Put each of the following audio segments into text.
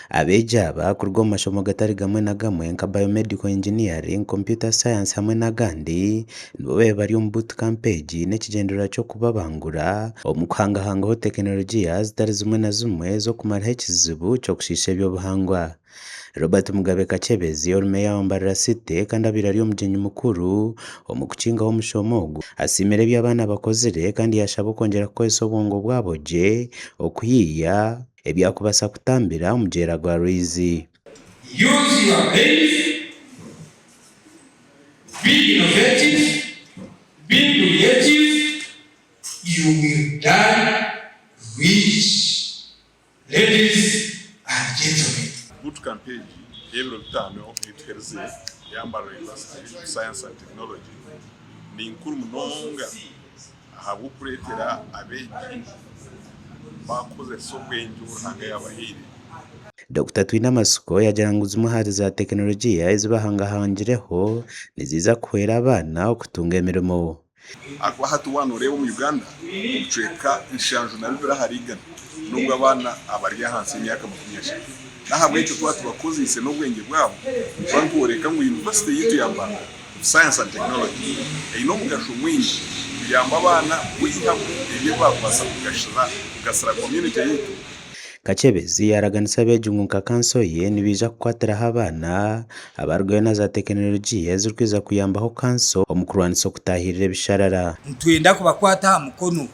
Abeegi aba kuruga omu mashomo gatari gamwe na gamwe nka Biomedical Engineering, Computer Science hamwe n'agandi nibo babaire bari omu Boot Camp egi n'ekigyendererwa ky'okubabangura omu kuhangahangaho tekinologiya zitari zimwe na zimwe z'okumaraho ekizibu ky'okushiisha eby'obuhangwa. Robert Mugabe Kakyebezi ori Meeya wa Mbarara City kandi abaire ari omugyenyi mukuru omu kukingaho omushomo ogu asiimire ebi abaana bakozire kandi yaashaba okwongyera kukozesa obwongo bwabo gye okuhiiya ebyakubaasa kutambira omugyera gwa Rwizi. Use your brains, be innovative, be creative, you will die rich ladies and gentlemen. Bootcamp egi ey'ebiro bitaano ei tuherize eya Mbarara University of Science and Technology ni nkuru munonga ahabw'okureetera abeegi baakukozesa obwengye obu Ruhanga yaabahaire. Dokita Twinamatsiko yaagira ngu zimwe ahari za tekinologiya ezi bahangahangireho niziija kuhwera abaana okutunga emirimo. Ahakuba hati waaba nooreeba omu Uganda, obucweka 72 ahari igana n'obw'abaana abari ahansi y'emyaka 30. N'ahabw'ekyo twaba tubakozeise n'obwengye bwabo, nituba nitworeka ngu yunivasite yaitu ya Mbarara of Science and Technology eine omugasho mwingi kuyamba abaana kwihamu ebi baakubaasa kugasira community yaitu. Kakyebezi yaaraganisa abeegi ngu nka kanso ye nibaija kukwatiraho abaana abarikugayo na za tekinologiya ezirikwija kuyambaho kanso omu kurwanisa okutaahirira ebisharara. Nitwenda kubakwata aha mukono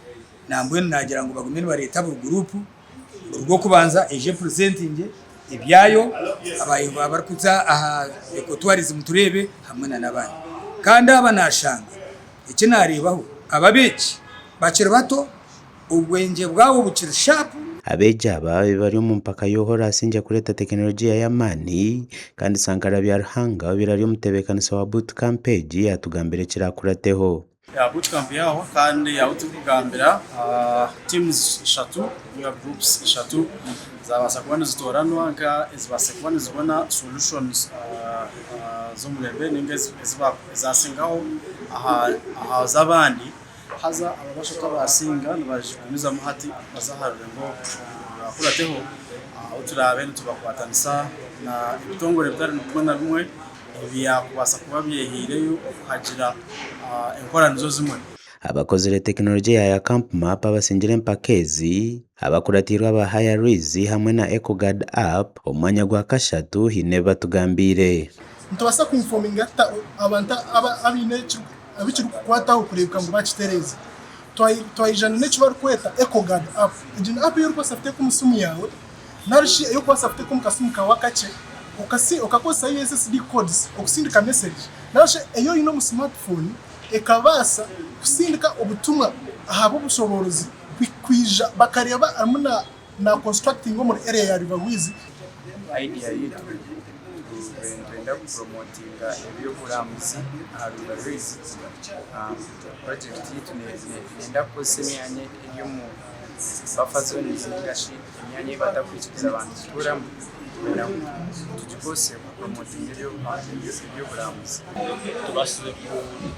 nambwenu nagira ngu bagume nibareeta buri guruupu buri rwokubanza eije epurezentingye ebyayo abarikuza aha ecotourism tureebe hamwe n'abandi kandi aba nashanga eki nareebaho aba abeegi bakiri bato Obwengye bwabo bukiri sharp. Abeegi aba bari omu mpaka y'oha orasingye kureeta tekinologiya y'amaani kandi Sankara Byaruhanga obaire ari omutebeekanisa wa Boot Camp egi yaatugambira ekirakurateho. Boot Camp yahwa kandi ahu turikugambira teams ishatu ninga groups ishatu zabaasa kuba nizitooranwa nka ezibaasire kuba nizibona solutions z'omurembe ninga ezasingaho aha z'abandi. Haza aba bashatu abaasinga nibagigumizamu hati baza aha rurengo oruraakurateho ahu turaabe nitubakwatanisa na ebitongore bitari bimwe na bimwe ebyakubaasa kuba byehaireyo okuhagira enkora nizo zimwe. Abakozire tekinologiya ya Campmap abasingire empaka ezi abakuratiirwe aba Higher Rwizi hamwe na EcoGuard App omu mwanya gwa kashatu haine ebi batugambiire. Nitubaasa kuinfominga tuta abantu abaine abu kirikukwataho kureebeka ngu baakitereeza. Twaijana n'eki barikweta EcoGuard app. Egi ni app ei orikubaasa kuteeka omu simu yaawe nari shi ei orikubaasa kuteeka omu kasimu kaawe akakye okakozesa USSD codes okusindika message nari shi ei oine omu smartphone ekabaasa kusindika obutumwa aha b'obushoboorozi kwija bakareeba harimu na na constructinga omuri area ya River Rwizi. Idea yaitu nitwenda ku promotinga eby'oburambuzi aha River Rwizi. Project yaitu neyenda kukozesa emyanya eri omu buffer zones ningashi emyanya ei batakwikiriza abantu kutuuramu kwenda ngu tugikozese ku promotinga eby'oburambuzi. Tubaasize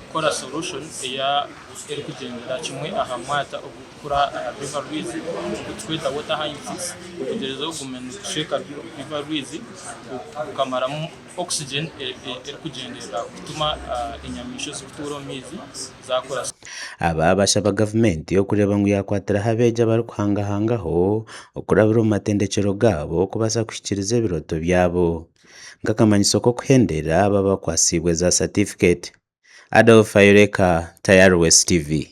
kukora solution eya erikugyendera kimwe aha mwata ogurikukura aha River Rwizi ogu turikweta water hyacinths okugyerezaho kuguma nigushweka River Rwizi gukamaramu oxygen erikugyenderera kutuma enyamaishwa ezirikutuura omu maizi zakura. Aba bashaba gavumenti okureeba ngu yakwatiraho abeegi abarikuhangahangaho okurabira omu matendekyero gaabo kubaasa kuhikiiriza ebirooto byabo. Nk'akamanyiso k'okuhendera aba bakwatsiibwe za satifiketi. Adolf Ayoreka, Tayari West TV.